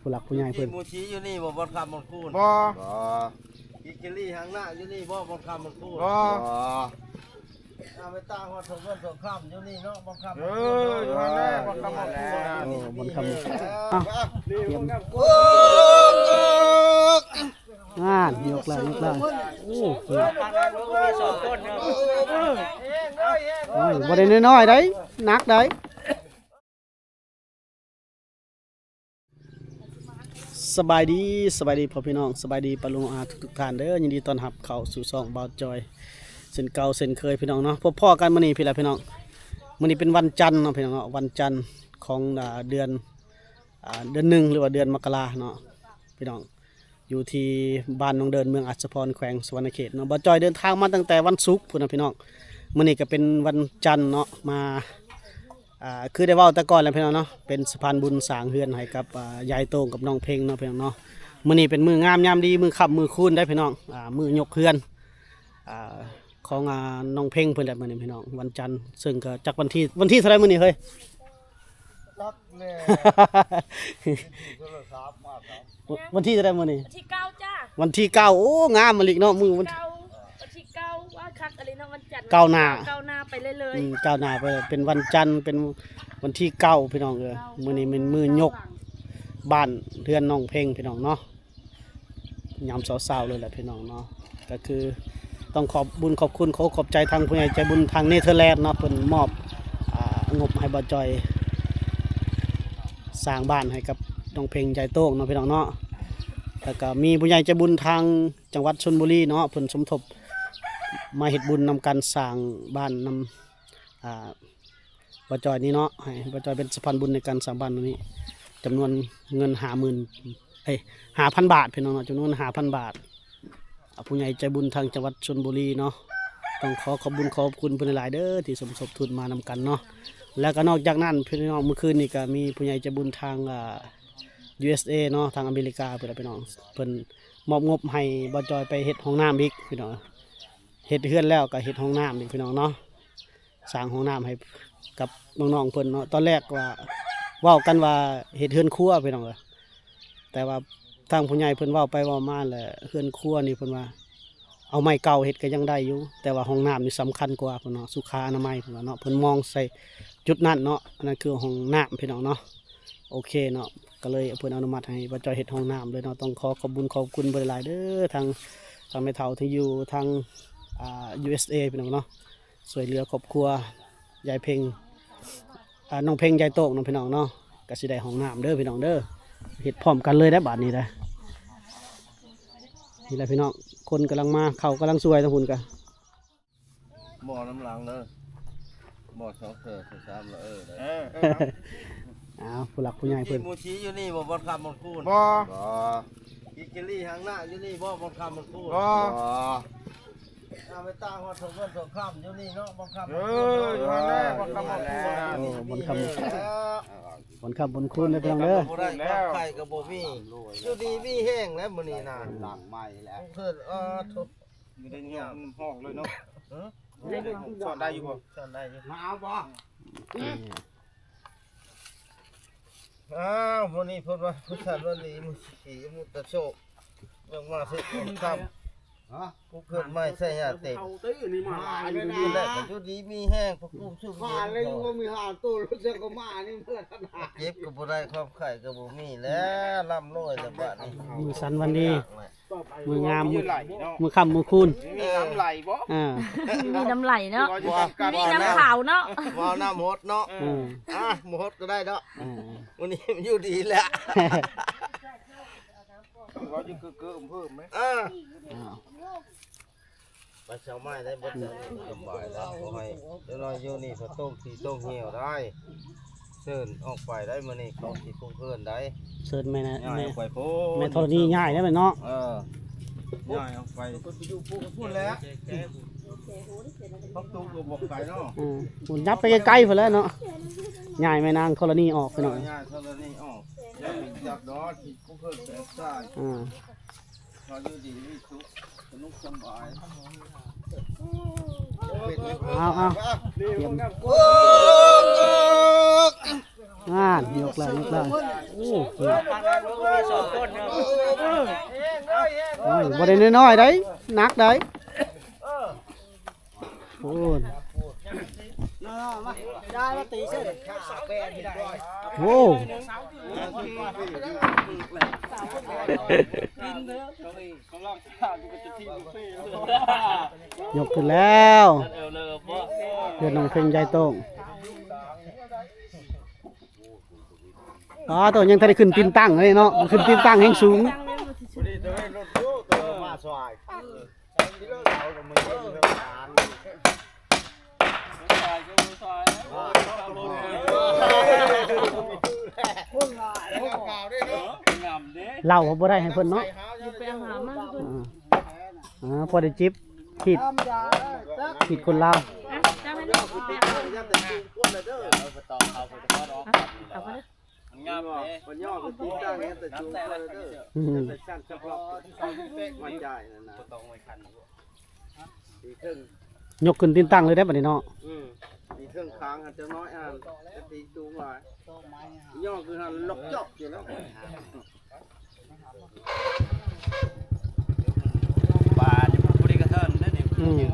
ຜູ້ຫຼັກຜູ້ໃຫຍ່ເພິ່ນ ໝູຊີຢູ່ນີ້ບໍ່? ບ່ອນຄຳບ່ອນຄູນ ບໍ່ ບໍ່. ກິດຈະລີຫາງນາຢູ່ນີ້ບໍ່? ບ່ອນຄຳບ່ອນຄູນ ບໍ່ ບໍ່. ອາ ໄປຕາງຮອດສົງເງິນສົງຄຳຢູ່ນີ້ເນາະ? ບ່ອນຄຳ ເອີ ຢູ່ຫັ້ນແຫຼະ ບ່ອນຄຳ ເອີ ບ່ອນຄຳ ຕຽມ ງານ ຍົກແລ້ວ ຍົກແລ້ວ. ໂອ້ ໂອ້ຍ ບໍ່ໄດ້ນ້ອຍໆ ໄດ໋ ໜັກໄດ໋. ສະບາຍດີ ສະບາຍດີພໍ່ພີ່ນ້ອງ ສະບາຍດີປ້າລຸງອາທຸກໆທ່ານເດີ. ຍິນດີຕ້ອນຮັບເຂົ້າສູ່ຊ່ອງບ່າວຈອຍ ເຊັ່ນເກົ່າເຊັ່ນເຄີຍພີ່ນ້ອງເນາະ. ພົບພໍ້ກັນມື້ນີ້ພີ້ລະພີ່ນ້ອງ. ມື້ນີ້ເປັນວັນຈັນເນາະພີ່ນ້ອງເນາະ ວັນຈັນຂອງ ອາ ເດືອນ ອາ ເດືອນໜຶ່ງ ຫຼືວ່າເດືອນມົກກະລາເນາະພີ່ນ້ອງ. ຢູ່ທີ່ບ້ານໜອງເດີນ ເມືອງອັດສະພອນ ແຂວງສະຫວັນນະເຂດເນາະ. ບ່າວຈອຍເດີນທາງມາຕັ້ງແຕ່ວັນສຸກພຸ້ນນະພີ່ນ້ອງ. ມື້ນີ້ກໍເປັນວັນຈັນເນາະ ມາ ອ່າ ຄືໄດ້ເວົ້າແຕ່ກ່ອນແລ້ວພີ່ນ້ອງເນາະ ເປັນສະພານບຸນສ້າງເຮືອນໃຫ້ກັບ ອ່າ ຍາຍໂຕ້ງກັບນ້ອງເພັງເນາະພີ່ນ້ອງເນາະ. ມື້ນີ້ເປັນມື້ງາມຍາມດີ ມື້ຄ່ຳມື້ຄູນໄດ໋ພີ່ນ້ອງ ອ່າ ມື້ຍົກເຮືອນ ອ່າ ຂອງ ອ່າ ນ້ອງເພັງເພິ່ນແຫຼະມື້ນີ້ພີ່ນ້ອງ ວັນຈັນ. ເຊິ່ງກໍຈັກວັນທີ ວັນທີເທົ່າໃດມື້ນີ້ເຮີ້ຍ? ຈັກແຫຼະ ໂທລະສັບມາ ວັນທີເທົ່າໃດມື້ນີ້? ວັນທີເກົ້າຈ້າ ວັນທີເກົ້າ. ໂອ້ ງາມມາລິກເນາະ ມື້ວັນທີເກົ້າ ວັນທີເກົ້າ ວ່າຄັກອີ່ຫຼີເນາະ ວັນຈັນ ກ້າວໜ້າ ກ້າວໜ້າໄປເລື້ອຍໆ ອືມ ກ້າວໜ້າໄປເລີຍ. ເປັນວັນຈັນ ເປັນວັນທີເກົ້າພີ່ນ້ອງເອີຍ. ມື້ນີ້ແມ່ນມື້ຍົກບ້ານເຮືອນນ້ອງເພັງພີ່ນ້ອງເນາະ ຍາມເຊົ້າໆເລີຍແຫຼະພີ່ນ້ອງເນາະ. ກໍຄືຕ້ອງຂອບບຸນຂອບຄຸນ ຂໍຂອບໃຈທາງຜູ້ໃຫຍ່ໃຈບຸນທາງເນເທີແລນເນາະ ເພິ່ນມອບ ອ່າ ງົບໃຫ້ບ່າວຈອຍ ສ້າງບ້ານໃຫ້ກັບນ້ອງເພັງ ຍາຍໂຕ້ງເນາະພີ່ນ້ອງເນາະ. ແລ້ວກໍມີຜູ້ໃຫຍ່ໃຈບຸນທາງຈັງຫວັດຊົນບຸລີເນາະ ເພິ່ນສົມທົບມາເຮັດບຸນນຳກັນ ສ້າງບ້ານນຳ ອ່າ ບ່າວຈອຍນີ້ເນາະ ໃຫ້ບ່າວຈອຍເປັນສະພານບຸນໃນການສ້າງບ້ານນີ້ ຈຳນວນເງິນຫ້າໝື່ນ ເອີຍ ຫ້າພັນບາດພີ່ນ້ອງເນາະ ຈຳນວນຫ້າພັນບາດ. ອ່າ ຜູ້ໃຫຍ່ໃຈບຸນທາງຈັງຫວັດຊົນບຸລີເນາະ ຕ້ອງຂໍຂອບບຸນຂອບຄຸນເພິ່ນຫຼາຍໆເດີ ທີ່ສົມທົບທຶນມານຳກັນເນາະ. ແລ້ວກໍນອກຈາກນັ້ນພີ່ນ້ອງ ມື້ຄືນນີ້ກໍມີຜູ້ໃຫຍ່ໃຈບຸນທາງ ອ່າ ຢູເອັສເອເນາະ ທາງອາເມລິກາເພິ່ນລະພີ່ນ້ອງ ເພິ່ນມອບງົບໃຫ້ບ່າວຈອຍໄປເຮັດຫ້ອງນ້ຳອີກພີ່ນ້ອງ ເຮັດເຮືອນແລ້ວກໍເຮັດຫ້ອງນ້ຳອີກພີ່ນ້ອງເນາະ. ສ້າງຫ້ອງນ້ຳໃຫ້ກັບນ້ອງໆເພິ່ນເນາະ. ຕອນແລກວ່າ ເວົ້າກັນວ່າເຮັດເຮືອນຄົວພີ່ນ້ອງເອີຍ ແຕ່ວ່າທາງຜູ້ໃຫຍ່ເພິ່ນເວົ້າໄປເວົ້າມາແລ້ວ ເຮືອນຄົວນີ້ເພິ່ນວ່າ ເອົາໄມ້ເກົ່າເຮັດກໍຍັງໄດ້ຢູ່ ແຕ່ວ່າຫ້ອງນ້ຳນີ້ສຳຄັນກວ່າເພິ່ນເນາະ ສຸຂາອະນາໄມເພິ່ນວ່າເນາະ. ເພິ່ນມອງໃສ່ຈຸດນັ້ນເນາະ ອັນນັ້ນຄືຫ້ອງນ້ຳພີ່ນ້ອງເນາະ. ໂອເຄເນາະ ກໍເລີຍເພິ່ນອະນຸມັດໃຫ້ບ່າວຈອຍເຮັດຫ້ອງນ້ຳເລີຍເນາະ. ຕ້ອງຂໍຂອບບຸນຂອບຄຸນເພິ່ນຫຼາຍໆເດີ ທາງ ທາງແມ່ເຖົ້າທີ່ຢູ່ທາງ ອ່າ ຢູເອັສເອພີ່ນ້ອງເນາະ ຊ່ວຍເຫຼືອຄອບຄົວຍາຍເພັງ ອ່າ ນ້ອງເພັງ ຍາຍໂຕ້ງເນາະພີ່ນ້ອງເນາະ. ກໍຊິໄດ້ຫ້ອງນ້ຳເດີພີ່ນ້ອງເດີ ເຮັດພ້ອມກັນເລີຍໄດ໋ບາດນີ້ໄດ໋. ນີ້ແຫຼະພີ່ນ້ອງ ຄົນກຳລັງມາ ເຂົ້າກຳລັງສວຍທາງພຸ້ນກະ ບໍ່ນຳຫຼັງເດີ ບໍ່ສອງເທື່ອສາມລະເອີ ເອີ ເອີ. ອ້າວ ຜູ້ຫຼັກຜູ້ໃຫຍ່ເພິ່ນ ໝູຊີຢູ່ນີ້ບໍ່? ບ່ອນຄຳບ່ອນຄູນ ບໍ່ ບໍ່. ກິດຈະລີຫາງນາຢູ່ນີ້ບໍ່? ບ່ອນຄຳບ່ອນຄູນ ບໍ່ ບໍ່. ອາ ໄປຕາງຮອດສົງເງິນສົງຄຳຢູ່ນີ້ເນາະ ບ່ອນຄຳ ເອີ ຢູ່ຫັ້ນແຫຼະ ບ່ອນຄຳ ເອີ ບ່ອນຄຳ ບ່ອນຄຳ ບ່ອນຄູນເດີພີ່ນ້ອງເດີ. ບໍ່ໄດ້ຄວາມໄຂ້ກໍບໍ່ມີ ຢູ່ດີມີແຮງແລ້ວມື້ນີ້ນະ ຫຼັງໃໝ່ແລ້ວ ເພິ່ນ ເອີ ທຸກ ມີໄດ້ຍອມຮອກເລີຍເນາະ ເອີ ສອນໄດ້ຢູ່ບໍ່? ສອນໄດ້ຢູ່ ມາເອົາບໍ່? ອ້າວ ມື້ນີ້ເພິ່ນວ່າຜູ້ຊາດວັນນີ້ມື້ສີມື້ຕະໂຊກ ຍັງມາເສດບຸນຄຳ ຮະ ປູກເຮືອນໃໝ່ໃສ່ຫຍ້າເຕັມ ເອົາຕິນີ້ມາຫຼາຍຢູ່ນີ້ແຫຼະ ຢູ່ດີມີແຮງ ພະຄູມຊຸ່ມເຢັນ ຂ້າເລັງບໍ່ມີຫ້າໂຕ ແລ້ວເຈົ້າກໍມານີ້ເມື່ອທັນຫາ ເຈັບກໍບໍ່ໄດ້ ຄວາມໄຂ້ກໍບໍ່ມີແລ້ວ ລ່ຳລວຍແລ້ວບາດນີ້ ມື້ສັນວັນດີ ມື້ງາມ ມື້ຄ່ຳມື້ຄູນ ມີນ້ຳໄຫຼບໍ່? ເອີ ມີນ້ຳໄຫຼເນາະ ມີນ້ຳຂາວເນາະ ບໍ່ນ້ຳຫົດເນາະ ເອີ ອ່ະ ບໍ່ຫົດກໍໄດ້ເນາະ ເອີ ມື້ນີ້ຢູ່ດີແລ້ວ ວ່າຢູ່ເກີເກີເພີ່ມໄໝ ເອີ ອ້າວ ໄປເຊົ້າມາໄດ້ບໍ່? ສະບາຍແລ້ວ ຂໍໃຫ້ເຈົ້ານ້ອຍຢູ່ນີ້ ພະໂຕກທີ່ໂຕກຫ່ຽວໄດ້ ເຊີນອອກໄປໄດ້ມື້ນີ້ ເຂົາຊິຄຸກເຮືອນໄດ້ ເຊີນແມ່ນະ ຍ້າຍອອກໄປພຸ້ນ ແມ່ທໍລະນີຍ້າຍໄດ້ແມ່ນເນາະ ເອີ ຍ້າຍອອກໄປພຸ້ນແຫຼະ ພັກຕຸກກໍບໍ່ໄກເນາະ ອືມ ຫຍັບໄປໄກໆພຸ້ນແຫຼະເນາະ ຍ້າຍແມ່ນາງທໍລະນີອອກພີ່ນ້ອງ ຍ້າຍທໍລະນີອອກ ຢ່າໄປຈັບດອກ ທີ່ກຸເພິ່ນແຕກຕາຍ ອືມ ຂໍຢູ່ດີມີສຸກ ສະໜຸກສະບາຍ ເອົາ ເອົາ ຕຽມ ໂອ້ຍ ນັ້ນ ຍົກແລ້ວ ຍົກແລ້ວ ໂອ້ ໂອ້ຍ ບໍ່ໄດ້ນ້ອຍໆ ໄດ໋ ໜັກໄດ໋ ໂອ້ຍ ໂອ້ ຍົກຂຶ້ນແລ້ວ ເພື່ອນນ້ອງເພັງ ຍາຍໂຕ້ງ. ອໍ ໂຕຍັງທັນໄດ້ຂຶ້ນຕີນຕັ້ງເລີຍເນາະ ຂຶ້ນຕີນຕັ້ງແຮງສູງ. ເລົ່າບໍ່ໄດ້ໃຫ້ເພິ່ນເນາະ ອ່າ ພໍໄດ້ຈິບ ຂີດ ຂີດຄົນລາວ ອ່ະ ຈັບໃຫ້ລູກ ອ່ະ ເອົາໄປເລີຍ ມັນງາມເດ້ ມັນຍ້ອນມັນຕີຕັ້ງແຮງແຕ່ສູງ ອືມ ແຕ່ຊັ້ນສຳລັບມາຈ່າຍນັ້ນນະ ຍົກຂຶ້ນຕີນຕັ້ງເລີຍເດ້ບັດນີ້ເນາະ ອືມ ຕີເທິງຄາງຫັ້ນຈັກໜ້ອຍ ອັນ ແຕ່ຕີສູງຫຼາຍ ຍ້ອນຄືຫັ້ນລັອກຈອກຢູ່ແລ້ວ. ປາຢູ່ຜູ້ໃດກະເທີນເດ້ນີ້ ອືມ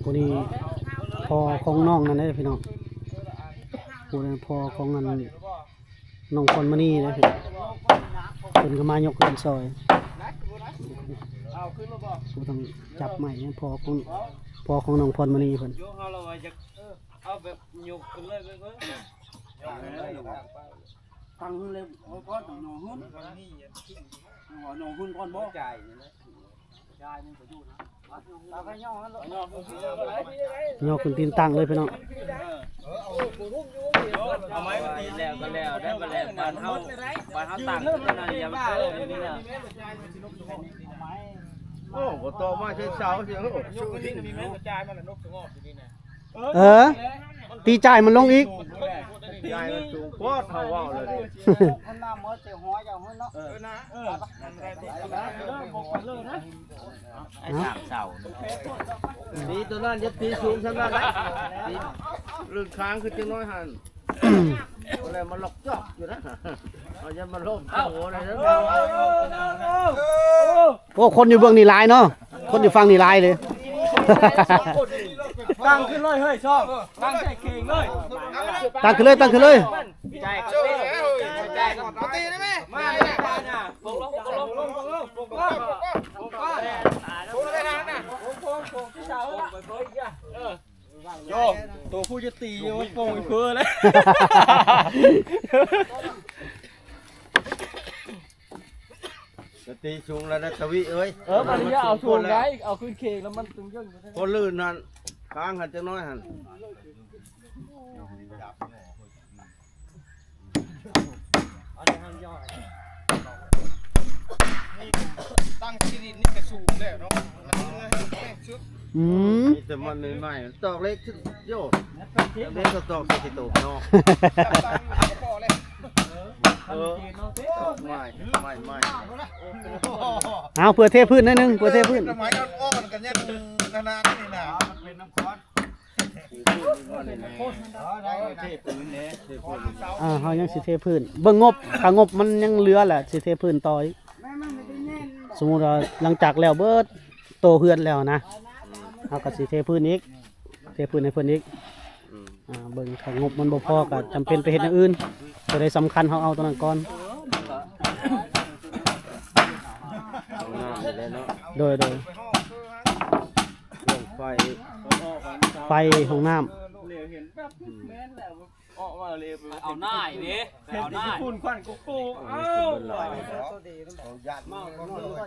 ຜູ້ນີ້ພໍ່ຂອງນ້ອງນັ້ນເດ້ພີ່ນ້ອງ ຜູ້ນັ້ນພໍ່ຂອງອັນ ນ້ອງພອນມະນີເດ້ ເພິ່ນກໍມາຍົກເຮືອນຊ່ອຍ ຜູ້ຕ້ອງຈັບໄມ້ ພໍ່ຂອງ ພໍ່ຂອງນ້ອງພອນມະນີເພິ່ນ ເອົາແບບຍົກຂຶ້ນເລີຍ ຕັ້ງຂຶ້ນເລີຍ ເອົາກ່ອນ ໜໍ່ຫຶ້ນ ໜໍ່ຫຶ້ນກ່ອນບໍ່? ຍໍຂຶ້ນຕີນຕັ້ງເລີຍພີ່ນ້ອງ ເອົາໄມ້ມາຕີແລ້ວກໍແລ້ວ ໄດ້ບໍ່ແລ້ວ ບ້ານເຮົາ ບ້ານເຮົາຕັ້ງຂຶ້ນນັ້ນ ຢ່າໄປເກີນນີ້ນະ ໂອ້ ບໍ່ຕໍ່ໄມ້ໃສ່ເສົາຊິ ໂອ້ ຍົກຂຶ້ນນີ້ມີແມ່ນກະຈາຍມັນນະ ນົກສະຫງອບຢູ່ນີ້ນະ. ເອີ ຕີຈ່າຍມັນລົງອີກ ຈ່າຍມັນສູງໂພດ ເຮົາເວົ້າແລ້ວເດ້ ເອີນະ ເອີ ໄອ້ສາມເສົາ ຕີໂຕນັ້ນຢ່າຕີສູງສ່ຳນັ້ນ ຕີເລື່ອງຄາງຂຶ້ນຈັກໜ້ອຍຫັ້ນ ແລ້ວມັນລັອກຈອກຢູ່ນະ ເອົາຢ່າມາລົມໂຕໃດເດີ ໂອ້ ຄົນຢູ່ເບື້ອງນີ້ຫຼາຍເນາະ ຄົນຢູ່ຝັ່ງນີ້ຫຼາຍເລີຍ ຕັ້ງຂຶ້ນເລີຍເຮີ້ຍ ຊອງ ຕັ້ງໃສ່ເຂ່ງເລີຍ ຕັ້ງຂຶ້ນເລີຍ ຕັ້ງຂຶ້ນເລີຍ ຈ່າຍເຂົາຕີ ຈ່າຍເຂົາຕີໄດ້ໄໝ ມາ ມາ ມາ ລົງ ລົງ ລົງ ລົງ ລົງ ລົງ ລົງ ລົງ ໂຍ ໂຕຜູ້ຈະຕີໂຍ ໂປ່ງເພີແລ້ວ ຈະຕີສູງແລ້ວນະ ທະວີເອີຍ ເອີ ມັນຢ່າເອົາສູງໄດ໋ ເອົາຂຶ້ນເຄງແລ້ວມັນຕຶງເຢິງຢູ່ ຄົນລື່ນຫັ້ນ ຄ້າງຫັ້ນຈັກໜ້ອຍຫັ້ນ ຕັ້ງທີ່ດິນນີ້ກະສູງແລ້ວເນາະ ອັນນີ້ແຮງສຸດ ອືມ ມີແຕ່ມັນໃໝ່ໆ ຕອກເຫຼັກສຸດຍອດ ເຫຼັກກໍຕອກໃສ່ຂີ້ຕົມເນາະ ເອີ ຕອກໃໝ່ ໃໝ່ໆ ເອົາ ເພື່ອເທພື້ນໜ້ອຍໜຶ່ງ ເພື່ອເທພື້ນ ສະໄໝອ່ອນໆ ກະຍັງຂະໜາດນີ້ນະ ອ່າ ເຮົາຍັງຊິເທພື້ນ ເບິ່ງງົບ ຖ້າງົບມັນຍັງເຫຼືອແຫຼະ ຊິເທພື້ນຕໍ່ອີກ ສົມມຸດວ່າຫຼັງຈາກແລ້ວເບິດໂຕເຮືອນແລ້ວນະ ເຮົາກໍຊິເທພື້ນອີກ ເທພື້ນໃຫ້ເພິ່ນອີກ ອືມ ອ່າ ເບິ່ງ ຖ້າງົບມັນບໍ່ພໍກໍຈຳເປັນໄປເຮັດຢ່າງອື່ນ ໂຕໃດສຳຄັນເຮົາເອົາໂຕນັ້ນກ່ອນ ໂດຍ ໂດຍ ເລື່ອງໄຟ ໄຟ ຫ້ອງນ້ຳ ອອກມາເລີຍ ເອົາໜ້າເດ້ ເອົາໜ້າ ຝຸ່ນຄວັນໂກໂກ້ ເອົາ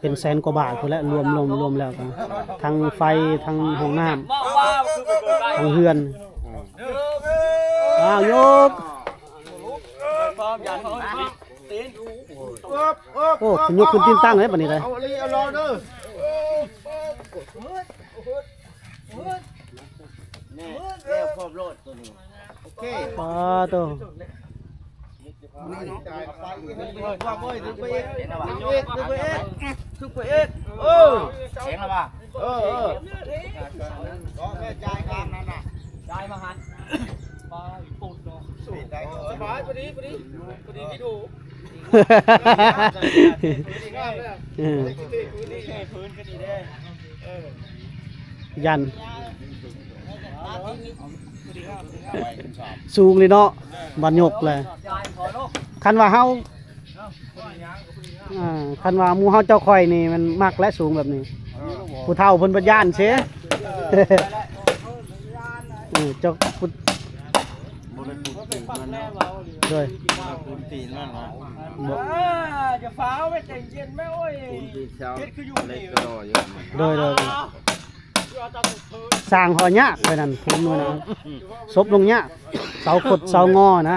ເປັນແສນກວ່າບາດພຸ້ນແຫຼະ ລວມ ລວມ ລວມແລ້ວກໍ ທັງໄຟ ທັງຫ້ອງນ້ຳ ທັງເຮືອນ ອ້າວ ຍົກ ໂອ້ ຍົກຂຶ້ນຕີນຕັ້ງເດ້ ບາດນີ້ເດ້ ເອົາອີ່ຫຼີ ເອົາລອງເດີ ນີ້ ແລ້ວຄອບໂລດໂຕນີ້ ໂອເຄ ປາໂຕ ເອີ ເສງແລ້ວວ່າ ເອີ ເອີ ເນາະ ແມ່ຈ່າຍຕາມນັ້ນນະ ຈ່າຍມາຫັ້ນ ປາອີ່ປຸ້ນເນາະ ສະບາຍ ພໍດີ ພໍດີ ພໍດີ ວິດີໂອ ງາມເລີຍ ເອີ ນີ້ເດ້ ພື້ນກໍນີ້ເດ້ ເອີ ຢັນ ສູງເລີຍເນາະ ບາດຍົກເລີຍ ຄັນວ່າເຮົາ ອ່າ ຄັນວ່າໝູ່ເຮົາເຈົ້າຂ້ອຍນີ້ມັນມັກແຫຼະ ສູງແບບນີ້ ຜູ້ເຖົ້າເພິ່ນບັດຢ້ານເຊ ເອີ ເຈົ້າ ບໍ່ໄດ້ປູນຕີນມັນເນາະ ໂດຍ ບໍ່ໄດ້ປູນຕີນມັນນະ ບໍ່ ເອີ ຢ່າຟ້າວ ໃຈເຢັນແມ່ ໂອ້ຍ ປູນຕີນເຊົ້າ ເຮັດຄືຢູ່ ເລັກກະດໍຢູ່ ໂດຍ ໂດຍ ສ້າງຫໍຍາກໄປນັ້ນ ປູນມັນນະ ສົບລົງຍາກ ເສົາຄົດເສົາງໍນະ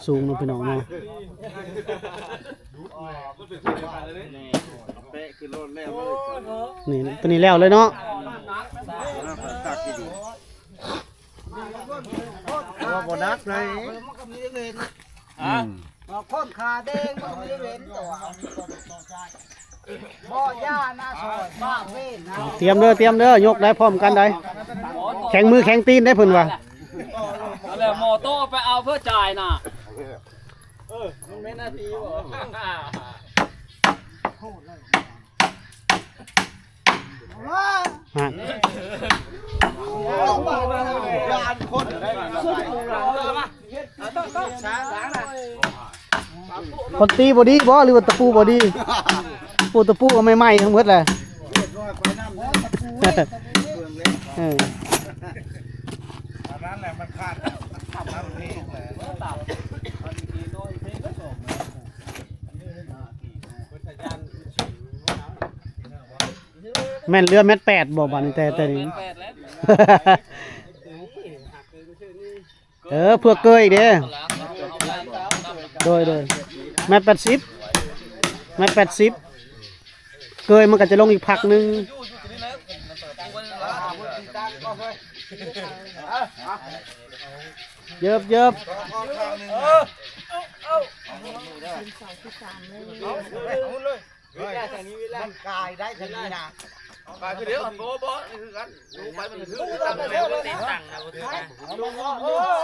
ສູງເນາະ ພີ່ນ້ອງເນາະ ນີ້ ຕົວນີ້ແລ້ວເລີຍເນາະ ວ່າບໍ່ໜັກໃດ ອືມ ເອົາຄົນຂາແດງບໍ່ມີເວັນຕົວ ບໍ່ ຢ່ານະ ຊ່ອຍ ບ້າເວນນະ ຕຽມເດີ ຕຽມເດີ ຍົກໄດ້ພ້ອມກັນໄດ໋ ແຂງມືແຂງຕີນໄດ໋ ເພິ່ນວ່າ ເອົາແລ້ວ ໝໍໂຕ້ໄປເອົາເພື່ອຈ່າຍນະ ເອີ ມັນແມ່ນໜ້າທີ່ບໍ່ ຮະ ຄົນຕີບໍ່ດີບໍ່ ຫຼືວ່າຕະປູບໍ່ດີ? ໂອ້ ຕະປູເອົາໃໝ່ໆທັງໝົດແຫຼະ ເອີ ອັນນັ້ນແຫຼະມັນຂາດ ແມ່ນເຫຼືອແມັດແປດບໍ່ບາດນີ້ ແຕ່ ແຕ່ນີ້ ແມັດແປດແລ້ວ ເອີ ເພື່ອເກີຍອີກເດ້ ໂດຍ ໂດຍ ແມັດແປດສິບ ແມັດແປດສິບ ເກີຍມັນກໍຈະລົງອີກພັກໜຶ່ງ ເຢິບ ເຢິບ ເອີ ເອົາ ເອົາ ເອົາ ເອົາ ເອົາ ເອົາ ເອີ ມັນກາຍໄດ້ທາງນີ້ນະ ກາຍຄືດຽວ ບໍ່ ບໍ່ ນີ້ຄືກັນ ໄປມັນຄື ຕັ້ງແລ້ວ ຕິດຕັ້ງນະ ບໍ່ຖືກ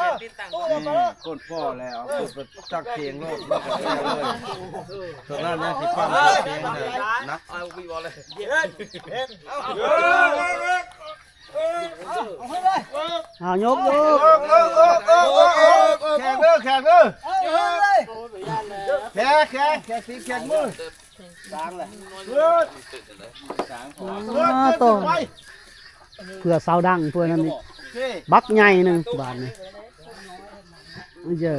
ນະ ຕິດຕັ້ງ ອືມ ຄົນພໍແລ້ວ ເອົາຕົວໄປຈັກຄຽງໂລດ ຕົວນັ້ນຍັງຊິຟັງຄຽງນະ ເອົາ ເອົາ ເອົາ ເອົາ ເອົາ ຍົກ ຍົກ ແຂກເດີ ແຂກເດີ ແຂກ ແຂກ ແຂກຕີນແຂກມື ອ້າ ໂຕ ເພື່ອສາວດັງ ເພື່ອນັ້ນອີກ ບັກໃຫຍ່ໜຶ່ງບາດນີ້ ເອີ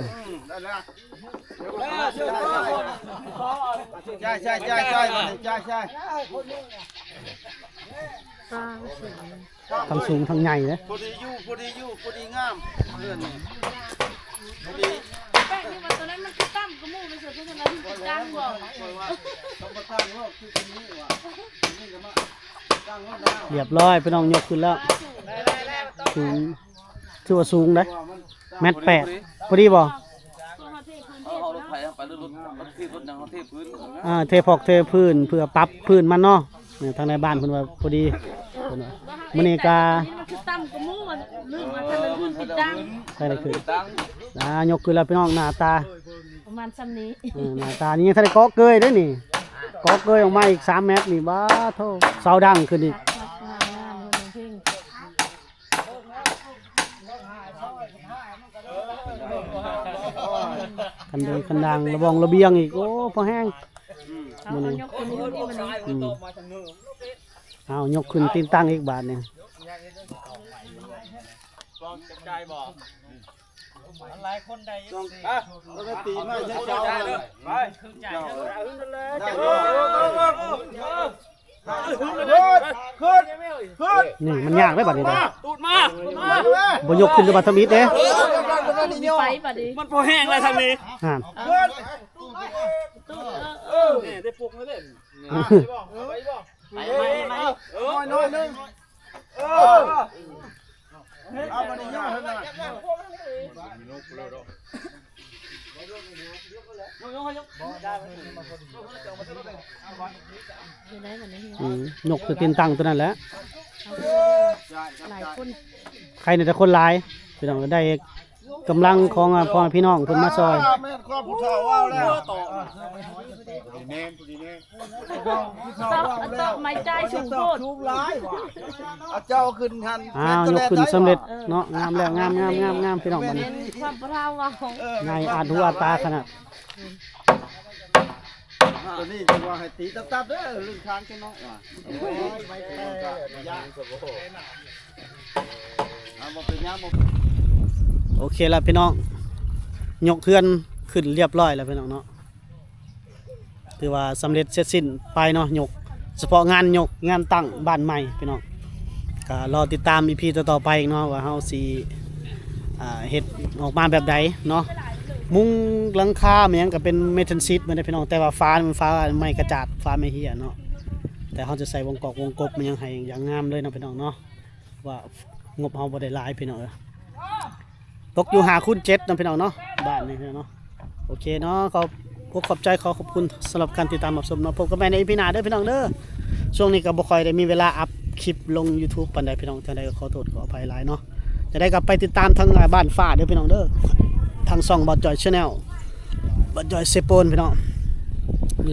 ໃຊ່ ໃຊ່ ໃຊ່ ໃຊ່ ໃຊ່ ໃຊ່ ທັງສູງທັງໃຫຍ່ເດ້ ພໍດີຢູ່ ພໍດີຢູ່ ພໍດີງາມ ເຮືອນນີ້ ພໍດີ ແປກນີ້ວ່າຕົວນັ້ນມັນຄືຕ່ຳກວ່າໝູ່ ມັນເສືອເພິ່ນວ່າມັນຕິດຕັ້ງບໍ່ ຕ້ອງມາຕັ້ງໂລດຄືຕົວນີ້ວ່າ ຕົວນີ້ກໍມາຕັ້ງໂລດແລ້ວ ຮຽບຮ້ອຍ ພີ່ນ້ອງ ຍົກຂຶ້ນແລ້ວ ສູງ ຖືວ່າສູງເດ້ ແມັດແປດ ພໍດີບໍ່? ເອົາລົດໄຖໄປ ລົດ ລົດຖີບ ລົດຫຍັງ ເຮົາເທພື້ນ ອ່າ ເທພອກເທພື້ນ ເພື່ອປັບພື້ນມັນເນາະ ນີ້ ທາງໃນບ້ານເພິ່ນວ່າພໍດີ ເພິ່ນວ່າ ມື້ນີ້ກະ ມັນຄືຕ່ຳກວ່າໝູ່ ລືມວ່າທາງນັ້ນເພິ່ນຕິດຕັ້ງ ໃສ່ໄດ້ຂຶ້ນ ອ່າ ຍົກຂຶ້ນແລ້ວພີ່ນ້ອງ ໜ້າຕາ ປະມານຊ່ຳນີ້ ເອີ ໜ້າຕານີ້ຍັງທັນໄດ້ເກາະເກີຍເດ້ນີ້ ເກາະເກີຍອອກມາອີກສາມແມັດນີ້ ບາໂທ ສາວດັງຂຶ້ນອີກ ງາມໆ ເພິ່ນເພງ ຄັນເດີນຄັນດາງ ລະບອງລະບຽງອີກ ໂອ້ ພໍແຮງ ມື້ນີ້ ເອົາ ຍົກຂຶ້ນ ຕີນຕັ້ງອີກບາດນີ້ ນີ້ມັນຍາກເດ້ບາດນີ້ເດ້ ຕູດມາ ບໍ່ຍົກຂຶ້ນ ແຕ່ວ່າທຳອິດເດ້ ໄປບາດນີ້ ມັນພໍແຮງແລ້ວທາງນີ້ ຫັ້ນ ເອີ ໄປ ໄປ ໄປ ໜ້ອຍໜຶ່ງ ເອີ ເອົາມາ ຢູ່ໃນຫັ້ນນີ້ ອືມ ນົກຄືຕີນຕັ້ງຕົວນັ້ນແຫຼະ ຫຼາຍຄົນ ໃຄແດ່ແຕ່ຄົນຫຼາຍ ພີ່ນ້ອງ ໄດ້ກຳລັງຂອງ ອາ ພໍ່ແມ່ພີ່ນ້ອງເພິ່ນມາຊ່ອຍ ແມ່ນຄວາມຜູ້ເຖົ້າເວົ້າແລ້ວ ຜູ້ດີແນ່ ຜູ້ດີແນ່ ຜູ້ເຖົ້າເວົ້າແລ້ວ ໄມ້ຈ່າຍສູງໂພດ ສູງຫຼາຍວ່າ ເອົາເຈົ້າຂຶ້ນຫັ້ນ ອ້າວ ຍົກຂຶ້ນສຳເລັດເນາະ ງາມແລ້ວ ງາມໆໆໆ ພີ່ນ້ອງ ບັດນີ້ ຄວາມຜູ້ເຖົ້າເວົ້າ ໃຫຍ່ອາດຫູອາດຕາຂະໜາດ ຕົວນີ້ຈະວ່າໃຫ້ຕີຕັບໆເດີ ລຶ້ງຄາງຈັກໜ້ອຍວ່າ ໂອ້ຍ ໄປແທ້ ບໍ່ເປັນຫຍັງ ບໍ່ ໂອເຄລະພີ່ນ້ອງ ຍົກເຮືອນຂຶ້ນລຽບຮ້ອຍແລ້ວພີ່ນ້ອງເນາະ ຖືວ່າສຳເລັດເສັດສິ້ນໄປເນາະ ຍົກ ສະເພາະງານຍົກ ງານຕັ້ງບ້ານໃໝ່ພີ່ນ້ອງ ກໍລໍຕິດຕາມອີພີຕໍ່ໆໄປອີກເນາະ ວ່າເຮົາຊິ ອ່າ ເຮັດອອກມາແບບໃດເນາະ ມຸງຫຼັງຄາແມ່ນຫຍັງກໍເປັນເມທັນຊີດໝົດເດ້ພີ່ນ້ອງ ແຕ່ວ່າຝາມັນຝາໄມ້ກະຈາດ ຝາໄມ້ເຮ້ຍເນາະ ແຕ່ເຮົາຈະໃສ່ວົງກອກວົງກົບແມ່ນຫຍັງໃຫ້ຢ່າງງາມເລີຍເນາະພີ່ນ້ອງເນາະ ວ່າງົບເຮົາບໍ່ໄດ້ຫຼາຍພີ່ນ້ອງເອີຍ ຕົກຢູ່ຫ້າຄູນເຈັດເນາະພີ່ນ້ອງເນາະ ບ້ານນີ້ເນາະ ໂອເຄເນາະ ຂໍຂອບໃຈ ຂໍຂອບຄຸນສຳລັບການຕິດຕາມຮັບຊົມເນາະ ພົບກັນໃໝ່ໃນອີພີໜ້າເດີພີ່ນ້ອງເດີ ຊ່ວງນີ້ກໍບໍ່ຄ່ອຍໄດ້ມີເວລາອັບຄລິບລົງຢູທູບປານໃດພີ່ນ້ອງ ຈັ່ງໃດກໍຂໍໂທດຂໍອະໄພຫຼາຍເນາະ ຈັ່ງໃດກໍໄປຕິດຕາມທາງ ອ່າ ບ້ານຟ້າເດີພີ່ນ້ອງເດີ ທາງຊ່ອງບ່າວຈ່ອຍແຊນແນວ ບ່າວຈ່ອຍເຊໂປນພີ່ນ້ອງ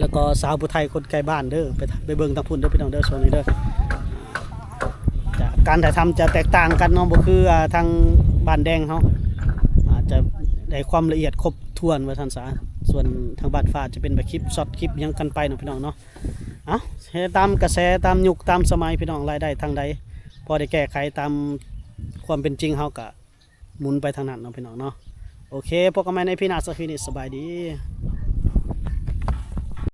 ແລ້ວກໍສາວຜູ້ໄທຄົນໃກ້ບ້ານເດີ ໄປ ໄປເບິ່ງທາງພຸ້ນເດີພີ່ນ້ອງເດີ ຊ່ວງນີ້ເດີ ຈະ ການຖ່າຍທຳຈະແຕກຕ່າງກັນເນາະ ບໍ່ຄື ອ່າ ທາງບ້ານແດງເຮົາ ອາດຈະໄດ້ຄວາມລະອຽດຄົບຖ້ວນວ່າຊັ້ນສາ ສ່ວນທາງບ້ານຟ້າຈະເປັນແບບຄລິບຊັອດ ຄລິບຫຍັງກັນໄປເນາະພີ່ນ້ອງເນາະ ເອົ້າ ເຮັດຕາມກະແສ ຕາມຍຸກຕາມສະໄໝພີ່ນ້ອງ ລາຍໄດ້ທາງໃດ ພໍໄດ້ແກ້ໄຂຕາມຄວາມເປັນຈິງ ເຮົາກະໝູນໄປທາງນັ້ນເນາະພີ່ນ້ອງເນາະ ໂອເຄ ພົບກັນໃໝ່ໃນອີພີໜ້າ ສຳລັບຄລິບນີ້ ສະບາຍດີ.